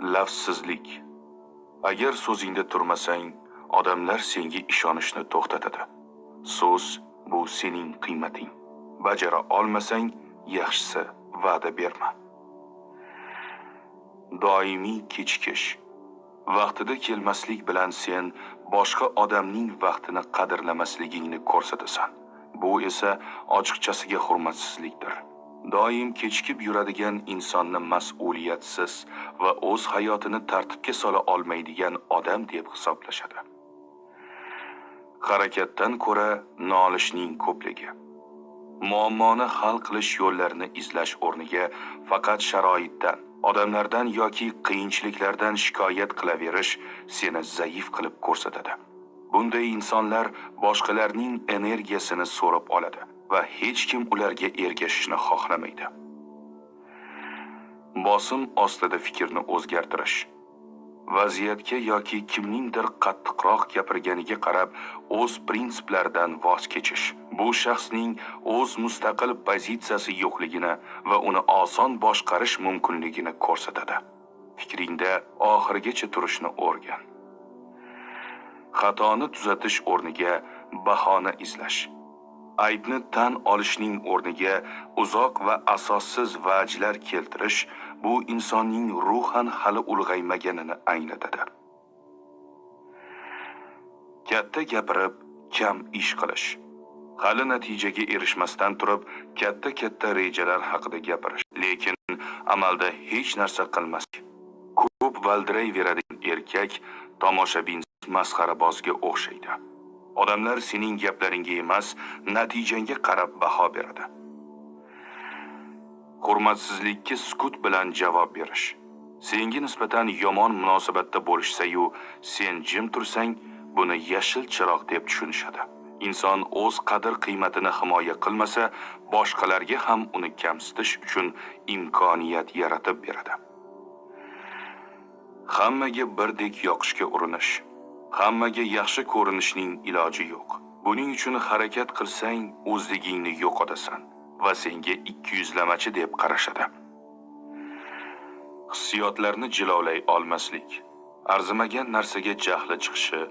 Lafzsizlik. Agar so'zingda turmasang, odamlar senga ishonishni to'xtatadi. So'z bu sening qiymating. Bajara olmasang, yaxshisi va'da berma. Doimiy kechikish. Vaqtida kelmaslik bilan sen boshqa odamning vaqtini qadrlamasligingni ko'rsatasan. Bu esa ochiqchasiga hurmatsizlikdir. Doim kechikib yuradigan insonni mas'uliyatsiz va o'z hayotini tartibga sola olmaydigan odam deb hisoblashadi. Harakatdan ko'ra nolishning ko'pligi. Muammoni hal qilish yo'llarini izlash o'rniga faqat sharoitdan, odamlardan yoki qiyinchiliklardan shikoyat qilaverish seni zaif qilib ko'rsatadi. Bunday insonlar boshqalarning energiyasini so'rib oladi va hech kim ularga ergashishni xohlamaydi. Bosim ostida fikrni o'zgartirish. Vaziyatga yoki kimningdir qattiqroq gapirganiga qarab o'z prinsiplaridan voz kechish. Bu shaxsning o'z mustaqil pozitsiyasi yo'qligini va uni oson boshqarish mumkinligini ko'rsatadi. Fikringda oxirigacha turishni o'rgan. Xatoni tuzatish o'rniga bahona izlash. Aybni tan olishning o'rniga uzoq va asossiz vajlar keltirish bu insonning ruhan hali ulg'aymaganini anglatadi. Katta gapirib, kam ish qilish. Hali natijaga erishmasdan turib, katta-katta rejalar haqida gapirish, lekin amalda hech narsa qilmaslik. Ko'p valdirayveradigan erkak tomoshabin masxarabozga o'xshaydi. Odamlar sening gaplaringga emas, natijangga qarab baho beradi. Hurmatsizlikka sukut bilan javob berish. Senga nisbatan yomon munosabatda bo'lishsa-yu, sen jim tursang, buni yashil chiroq deb tushunishadi. Inson o'z qadr-qiymatini himoya qilmasa, boshqalarga ham uni kamsitish uchun imkoniyat yaratib beradi. Hammaga birdek yoqishga urinish. Hammaga yaxshi ko'rinishning iloji yo'q. Buning uchun harakat qilsang, o'zligingni yo'qotasan va senga ikkiyuzlamachi deb qarashadi. Hissiyotlarni jilovlay olmaslik. Arzimagan narsaga jahli chiqishi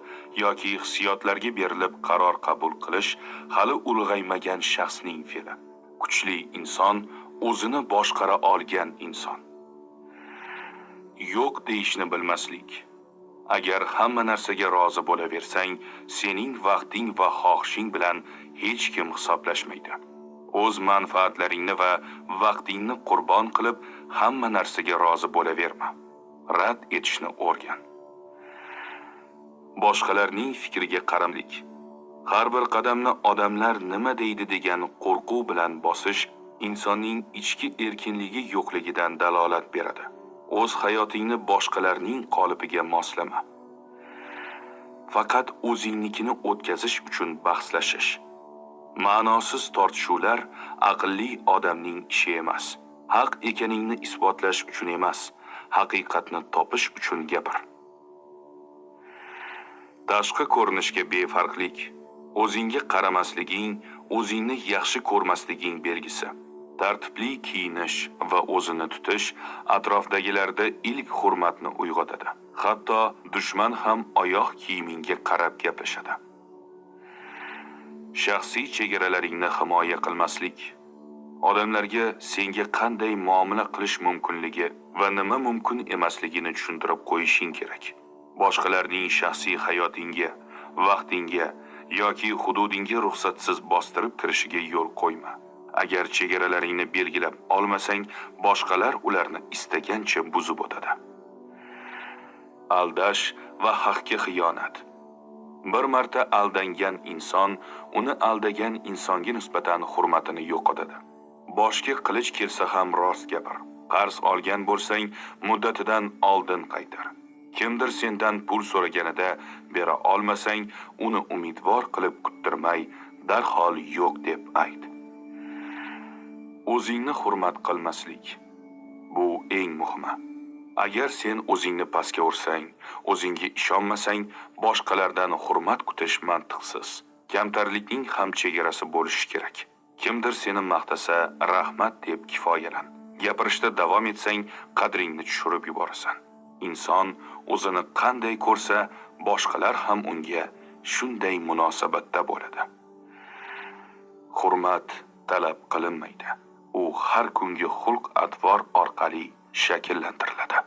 yoki hissiyotlarga berilib qaror qabul qilish hali ulg'aymagan shaxsning fe'li. Kuchli inson o'zini boshqara olgan inson. Yo'q deyishni bilmaslik. Agar hamma narsaga rozi bo'laversang, sening vaqting va xohishing bilan hech kim hisoblashmaydi. O'z manfaatlaringni va vaqtingni qurbon qilib, hamma narsaga rozi bo'laverma. Rad etishni o'rgan. Boshqalarning fikriga qaramlik. Har bir qadamni odamlar nima deydi degan qo'rquv bilan bosish insonning ichki erkinligi yo'qligidan dalolat beradi. O'z hayotingni boshqalarning qolipiga moslama. Faqat o'zingnikini o'tkazish uchun bahslashish. Ma'nosiz tortishuvlar aqlli odamning ishi emas. Haq ekaningni isbotlash uchun emas, haqiqatni topish uchun gapir. Tashqi ko'rinishga befarqlik, o'zingga qaramasliging, o'zingni yaxshi ko'rmasliging belgisi. Tartibli kiyinish va o'zini tutish atrofdagilarda ilk hurmatni uyg'otadi. Hatto dushman ham oyoq kiyimingga qarab gaplashadi. Shaxsiy chegaralaringni himoya qilmaslik. Odamlarga senga qanday muomala qilish mumkinligi va nima mumkin emasligini tushuntirib qo'yishing kerak. Boshqalarning shaxsiy hayotingga, vaqtingga yoki hududingga ruxsatsiz bostirib kirishiga yo'l qo'yma. Agar chegaralaringni belgilab olmasang, boshqalar ularni istagancha buzib o'tadi. Aldash va haqga xiyonat. Bir marta aldangan inson uni aldagan insonga nisbatan hurmatini yo'qotadi. Boshga qilich kelsa ham rost gapir. Qarz olgan bo'lsang, muddatidan oldin qaytar. Kimdir sendan pul so'raganida bera olmasang, uni umidvor qilib kuttirmay, darhol yo'q deb ayt. O'zingni hurmat qilmaslik. Bu eng muhimi. Agar sen o'zingni pastga ursang, o'zingga ishonmasang, boshqalardan hurmat kutish mantiqsiz. Kamtarlikning ham chegarasi bo'lishi kerak. Kimdir seni maqtasa, rahmat deb kifoyalan. Gapirishda davom etsang, qadringni tushirib yuborasan. Inson o'zini qanday ko'rsa, boshqalar ham unga shunday munosabatda bo'ladi. Hurmat talab qilinmaydi. U har kungi xulq-atvor orqali shakllantiriladi.